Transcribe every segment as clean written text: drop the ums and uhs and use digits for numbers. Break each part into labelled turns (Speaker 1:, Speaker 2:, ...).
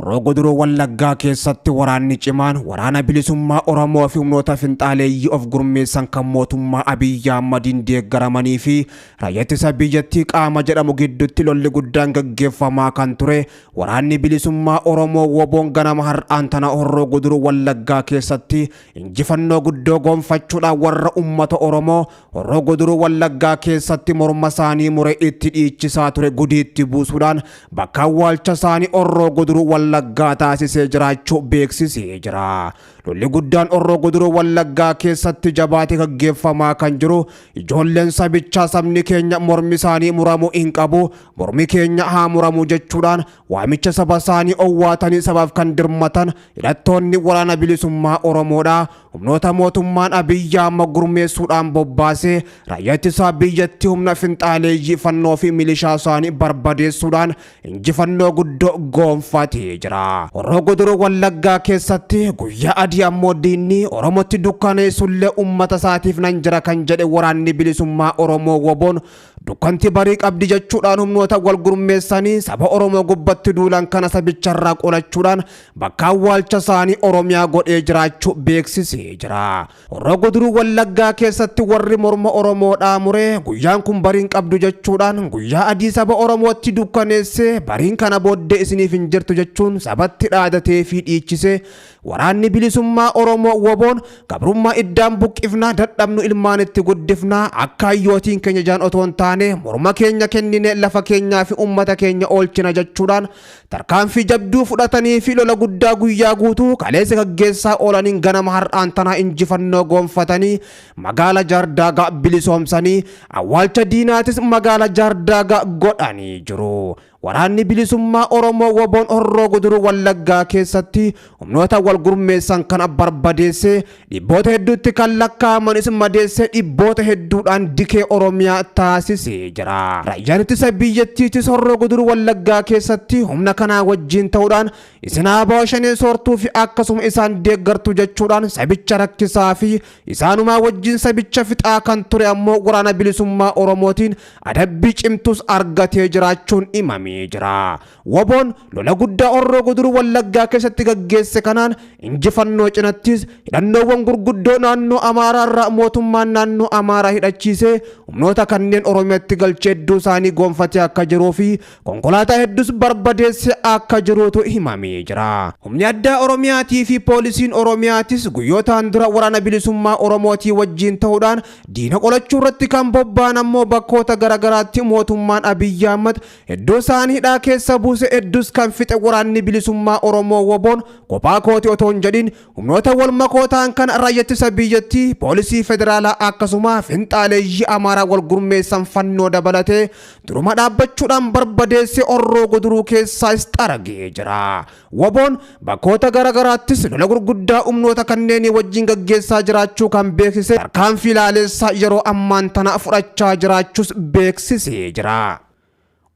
Speaker 1: Horroo Guduruu Wallaggaa keessatti waraanni cimaan waraana bilisummaa Oromoo fi humnoota finxaaleeyyii of gurmeessan kan mootummaa Abiyyi Ahmadiin deeggaramanii fi raayyaa ittisa biyyattii qaama jedhamu gidduutti lolli guddaan gaggeeffamaa kan ture waraanni bilisummaa Oromoo WBOn ganama har'aan tana Horroo Guduruu Wallaggaa keessatti injifannoo guddoo gonfachuudhaan warra uummata Oromoo Horroo Guduruu Wallaggaa keessatti morma isaanii mure itti dhiichisaa ture gudiitti buusuudhaan bakka awwaalcha isaanii Horroo Guduruu Wallaggaa taasisee jiraachuu beeksisee jira. Lolli guddaan Horroo Guduruu Wallaggaa keessatti jabaatee gaggeeffamaa kan jiru ijoolleen sabichaa sabni keenya mormi isaanii muramuu hin qabu, mormi keenya haa muramu jechuudhaan waamicha saba isaanii owwaatanii sabaaf kan dirmatan hidhattoonni waraana bilisummaa Oromoodha. Humnoota mootummaan Abiyyi Ahmad gurmeessuudhaan bobbaasee raayyaa ittisaa biyyattii humna finxaaleeyyii fannoo fi milishaa isaanii barbadeessuudhaan injifannoo guddoo goonfatee jira. Horroo Guduruu Wallaggaa keessatti guyyaa adii ammoo diinni Oromootti dukkaneessullee uummata isaatiif nan jira kan jedhe waraanni bilisummaa Oromoo WBOn dukkanti barii qabdi jechuudhaan humnoota wal gurmeessanii saba Oromoo gubbatti duulan kana sabicharraa qolachuudhaan bakka awwaalcha isaanii Oromiyaa godhee jiraachuu beeksisee jira. Horroo Guduruu Wallaggaa keessatti warri morma Oromoodhaa muree guyyaan kun bariin qabdu jechuudhaan guyyaa adii saba Oromootti dukkaneessee bariin kana booddee isiniif hin jirtu jechuun sabatti dhaadatee fi dhiichisee waraanni bilisummaa Oromoo WBOn gabrummaa iddaan buqqifnaa dadhabnu ilmaan itti guddifnaa akka hayyootiin keenya jaan otoo hin taane morma keenya kennine lafa keenyaa fi uummata keenya oolchina jechuudhaan tarkaanfii jabduu fudhatanii fi lola guddaa guyyaa guutuu kaleessa gaggeessaa oolaniin ganama har'aan tanaa injifannoo goonfatanii magaala Jaardaagaa bilisoomsanii awwaalcha diinaatis magaala Jaardaagaa godhanii jiru. Waraanni bilisummaa Oromoo WBOn Horroo Guduruu Wallaggaa keessatti humnoota wal gurmeessan kana barbadeessee dhibboota hedduutti kan lakkaa'amanis madeessee dhibboota hedduudhaan dikee Oromiyaa taasisee jira. Raayyaan ittisa biyyattiitis Horroo Guduruu Wallaggaa keessatti humna kanaa wajjin ta'uudhaan isin ABO shanee soortuu fi akkasuma isaan deeggartu jechuudhaan sabicha rakkisaa fi isaanumaa wajjin sabicha fixaa kan ture ammoo waraana bilisummaa Oromootiin adabbii cimtus argatee jiraachuun himamee jira. WBOn lola guddaa Horroo Guduruu Wallaggaa keessatti gaggeesse kanaan injifannoo cinattis hidhannoowwan gurguddoo naannoo Amaaraa irraa mootummaan naannoo Amaaraa hidhachiisee humnoota kanneen Oromiyaatti galchee hedduu isaanii goonfatee akka jiruu fi konkolaataa hedduus barbadeessee akka jiruutu himamee jira. Humni addaa Oromiyaatii fi poolisiin Oromiyaatis guyyootaan dura waraana bilisummaa Oromootii wajjin ta'uudhaan diina qolachuu irratti kan bobba'an ammoo bakkoota garaagaraatti mootummaan Abiyyi Ahmad hedduu isaanii hidhaa keessa buuse hedduus kan fixe waraanni bilisummaa Oromoo WBOn kophaa kooti otoo hin jedhin humnoota wal makootaan kan raayyaa ittisa biyyattii poolisii federaalaa akkasuma finxaaleeyyii Amaaraa wal gurmeessan fannoo dabalatee duruma dhaabbachuudhaan barbadeessee Horroo Guduruu keessaas xaragee jira. WBOn bakkoota garaagaraattis lola gurguddaa humnoota kanneenii wajjin gaggeessaa jiraachuu kan beeksise tarkaanfii laaleessaa yeroo ammaan tana fudhachaa jiraachuus beeksisee jira.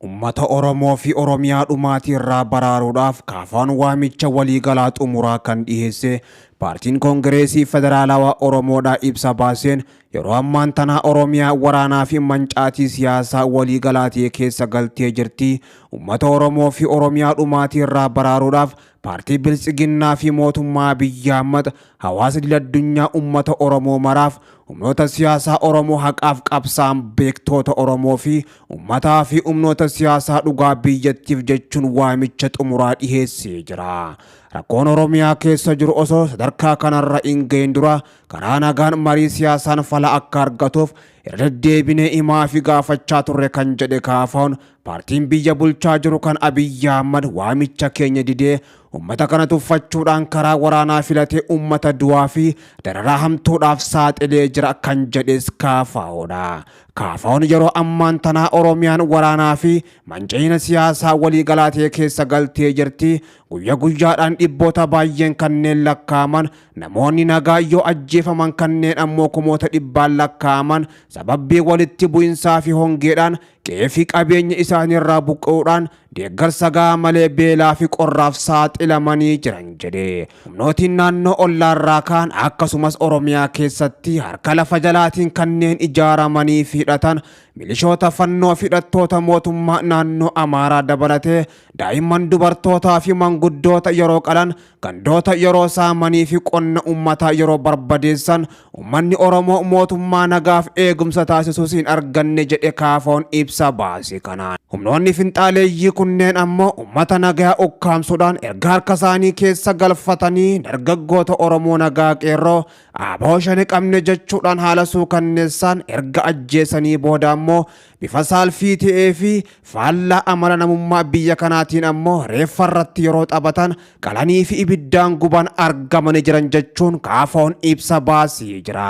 Speaker 1: Uummata Oromoo fi Oromiyaa dhumaatii irraa baraaruudhaaf kaafaan waamicha waliigalaa xumuraa kan dhiyeesse paartiin Koongireesii Federaalawaa Oromoodhaa ibsa baaseen yeroo ammaan tanaa Oromiyaa waraanaa fi mancaatii siyaasaa waliigalaa keessa galtee jirti. Uummata Oromoo fi Oromiyaa dhumaatii irraa baraaruudhaaf paartii Biltsiginnaa fi mootummaa Abiyyi Ahmad hawaasa idil-addunyaa uummata Oromoo maraaf humnoota siyaasaa Oromoo haqaaf qabsaan beektoota Oromoo fi uummataa fi humnoota siyaasaa dhugaa biyyattiif jechuun waamicha xumuraa dhiheessee jira. Rakkoon Oromiyaa keessa jiru osoo sadarkaa kanarra hin gahin dura karaa nagaan marii siyaasaan fala akka argatuuf irra deddeebinee himaa fi gaafachaa turre kan jedhe kaafaun paartiin biyya bulchaa jiru kan Abiyyi Ahmad waamicha keenya didee uummata kana tuffachuudhaan karaa waraanaa filatee uummata du'aa fi dararaa hamtuudhaaf saaxilee jira kan jedhes kaafaa'oodha. Kaafaa'oon yeroo ammaan tanaa Oromiyaan waraanaa fi manca'ina siyaasaa waliigalaa ta'e keessa galtee jirti. Guyyaa guyyaadhaan dhibboota baay'een kanneen lakkaa'aman namoonni nagaa yoo ajjeefaman kanneen ammoo kumoota dhibbaan lakkaa'aman sababbii walitti bu'insaa fi hongeedhaan qe'ee fi qabeenya isaaniirraa buqqa'uudhaan deeggarsa gahaa malee beelaa fi qorraaf saaxilamanii jiran jedhe. Humnootiin naannoo ollaarraa ka'an akkasumas Oromiyaa keessatti harka lafa jalaatiin kanneen ijaaramanii fi hidhatan milishoota fannoo fi hidhattoota mootummaa naannoo Amaaraa dabalatee daa'imman, dubartootaa fi manguddoota yeroo qalan, gandoota yeroo saamanii fi qonna uummataa yeroo barbadeessan uummanni Oromoo mootummaa nagaaf eegumsa taasisuus hin arganne jedhe KFO'n ibsa baase kanaan. Humnoonni finxaaleeyyii kunneen ammoo uummata nagaa ukkaamsuudhaan erga harka isaanii keessa galfatanii dargaggoota Oromoo nagaa qeerroo ABO shane qabne jechuudhaan haala suukanneessaan erga ajjeesanii booda ammoo bifa saalfii ta'ee fi faallaa amala namummaa biyya kanaatiin ammoo reeffa irratti yeroo taphatan qalanii fi ibiddaan guban argamanii jiran jechuun KFO'n ibsa baasee jira.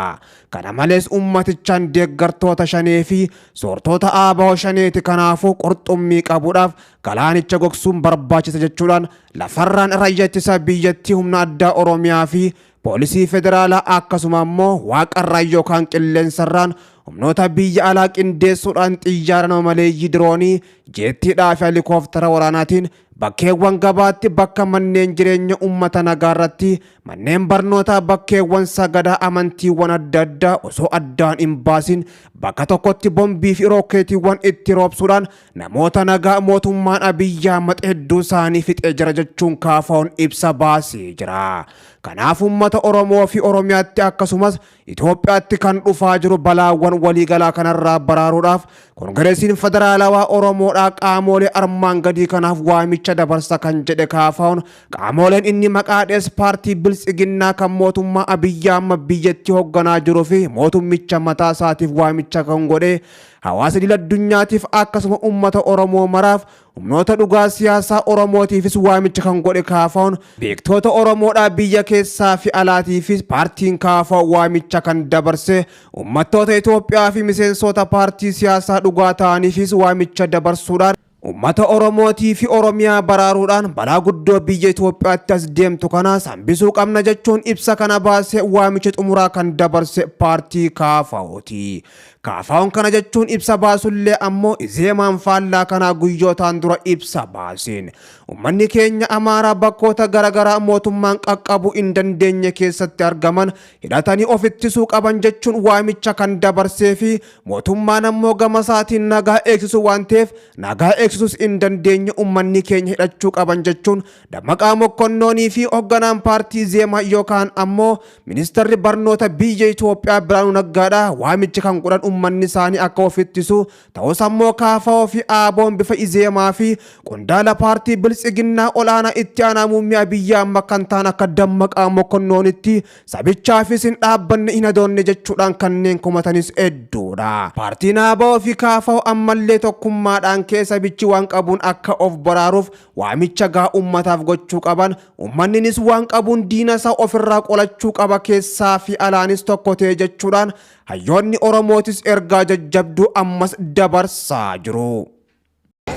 Speaker 1: Kana malees uummatichaan deeggartoota shanee fi soortoota ABO shaneeti, kanaafuu qurxummii qabuudhaaf galaanicha gogsuun barbaachisa jechuudhaan lafarraan raayyaa ittisa biyyattii, humna addaa Oromiyaa fi poolisii federaalaa, akkasuma ammoo waaqarraan yookaan qilleensarraan humnoota biyya alaa qindeessuudhaan xiyyaara nama maleeyyii diroonii, jeettiidhaa fi helikooftara waraanaatiin bakkeewwan gabaatti, bakka manneen jireenya uummata nagaa irratti, manneen barnootaa, bakkeewwan sagadaa amantiiwwan adda addaa osoo addaan hin baasin bakka tokkotti bombii fi rookeetiiwwan itti roobsuudhaan namoota nagaa mootummaan Abiyyi Ahmad hedduu isaanii fixee jira jechuun KFO'n ibsa baasee jira. Kanaaf uummata Oromoo fi Oromiyaatti akkasumas Itoophiyaatti kan dhufaa jiru balaawwan waliigalaa kanarraa baraaruudhaaf Koongireesiin Federaalawaa Oromoodhaa qaamolee armaan gadii kanaaf waamicha dabarsa kan jedhe KFO'n, qaamoleen inni maqaa dhees paartii Biltsiginnaa kan mootummaa Abiyyi Ahmad biyyattii hoogganaa jiruu fi mootummicha mataa isaatiif waamicha kan godhe, hawaasa idil addunyaatiif, akkasuma uummata Oromoo maraaf, humnoota dhugaa siyaasaa Oromootiifis waamicha kan godhe KFO'n, beektoota Oromoodhaa biyya keessaa fi alaatiifis paartiin KFO waamicha kan dabarse, uummattoota Itoophiyaa fi miseensota paartii siyaasaa dhugaa ta'aniifis waamicha dabarsuudhaan uummata Oromootii fi Oromiyaa baraaruudhaan balaa guddoo biyya Itoophiyaatti as deemtu kanaas hambisuu qabna jechuun ibsa kana baasee waamicha xumuraa kan dabarse paartii KFOti. KFO'n kana jechuun ibsa baasullee ammoo Izeemaan faallaa kanaa guyyootaan dura ibsa baaseen uummanni keenya Amaaraa bakkoota garaagaraa mootummaan qaqqabuu hin dandeenye keessatti argaman hidhatanii of ittisuu qaban jechuun waamicha kan dabarsee fi mootummaan ammoo gama isaatiin nagaa eegsisu waan ta'eef nagaa eegsisus hin dandeenye, uummanni keenya hidhachuu qaban jechuun Dammaqaa Mokkonnoonii fi hoogganaan paartii Zeemaa yookaan ammoo ministeerri barnoota biyya Itoophiyaa Biraanuu Naggaadha waamichi kan godhan uummanni isaanii akka of ittisu ta'us ammoo KFO fi ABO'n bifa Izeemaa fi qondaala paartii Biltsiginnaa olaanaa itti aanaa muummee Abiyyi Ahmad kan ta'an akka Dammaqaa Mokkonnoonitti sabichaafis hin dhaabbanne, hin adoonne jechuudhaan kanneen komatanis hedduudha. Paartiin ABO fi KFO ammallee tokkummaadhaan keessa sabichi waan qabuun akka of baraaruuf waamicha gaa ummataaf gochuu qaban, uummanninis waan qabuun diina isaa ofirraa qolachuu qaba, keessaa fi alaanis tokko ta'e jechuudhaan hayyoonni Oromootis ergaa jajjabduu ammas dabarsaa jiru.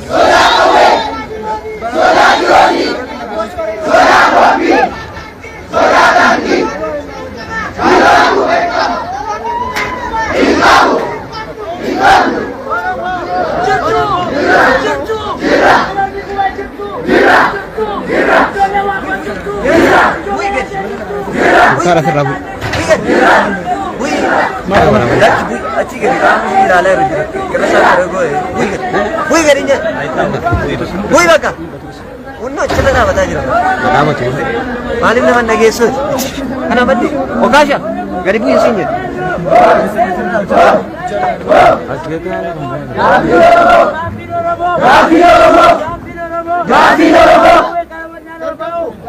Speaker 2: Sodaa qawwee! Sodaa diroonii! Sodaa boombii! Sodaa taankii! Kan lolatu beekama! Hin qabu! Hin qabnu! Jira! Jira! Jira! Jira!
Speaker 3: Muktaar, asirraa bu'i.
Speaker 4: Achi gadi qaama ishee ilaalaa irra jira. Gara isaa gara go'e. Bu'i gadi. Bu'i gadi hin jedhu. Bu'i bakka. Hunno achirra dhaabataa jira.
Speaker 3: Dhaabatu.
Speaker 4: Maaliif nama hin dhageessuuti? Kana maddi. Okaasha. Gadi bu'i siin jedhu.
Speaker 2: Gaaffii Oromoo! Gaaffii Oromoo!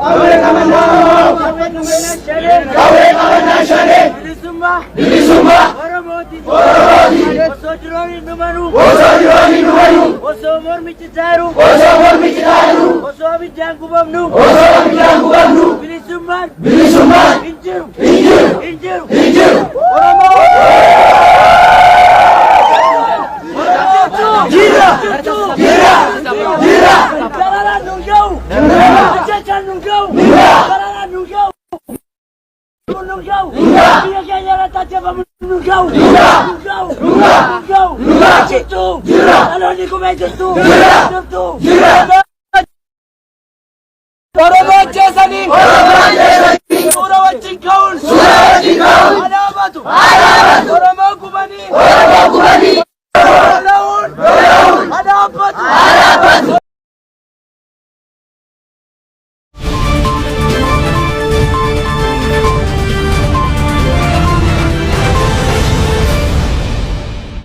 Speaker 2: Qawwee qabannaa Oromoo! Qawwee qabannaa shanee! Bilisummaa!
Speaker 5: Oromooti.
Speaker 2: Oromooti!
Speaker 5: Osoo dirooniin dhumanuu.
Speaker 2: Osoo dirooniin dhumanuu!
Speaker 5: Osoo mormi citaaru.
Speaker 2: Osoo mormi citaaru!
Speaker 5: Osoo abiddaan gubamnu.
Speaker 2: Osoo abiddaan gubamnu!
Speaker 5: Bilisummaan
Speaker 2: Bilisummaan
Speaker 5: hin jiru.
Speaker 2: hin jiru!
Speaker 5: Hin jiru.
Speaker 2: Hin jiru!
Speaker 5: Oromoo. Jira.
Speaker 2: Jira! Jira!
Speaker 5: Dararaan nu ga'u. Ajjechaan nu ga'u. Dararaan nu ga'u. Nu ga'u. Biyya keenya irratti ajjeefamu nu ga'u. Nu ga'u. Nu ga'u.
Speaker 2: Jirra.
Speaker 5: Jirtu.
Speaker 2: Jirra.
Speaker 5: Dhaloonni qubee jirtu.
Speaker 2: Jirra.
Speaker 5: Jirtu.
Speaker 2: Jirra.
Speaker 5: Oromoo ajjeesanii.
Speaker 2: Oromoo ajjeesanii.
Speaker 5: Suura wajjin ka'uun.
Speaker 2: Suura wajjin ka'uun.
Speaker 5: Alaabatu.
Speaker 2: Alaabatu.
Speaker 5: Oromoo gubanii.
Speaker 2: Oromoo gubanii.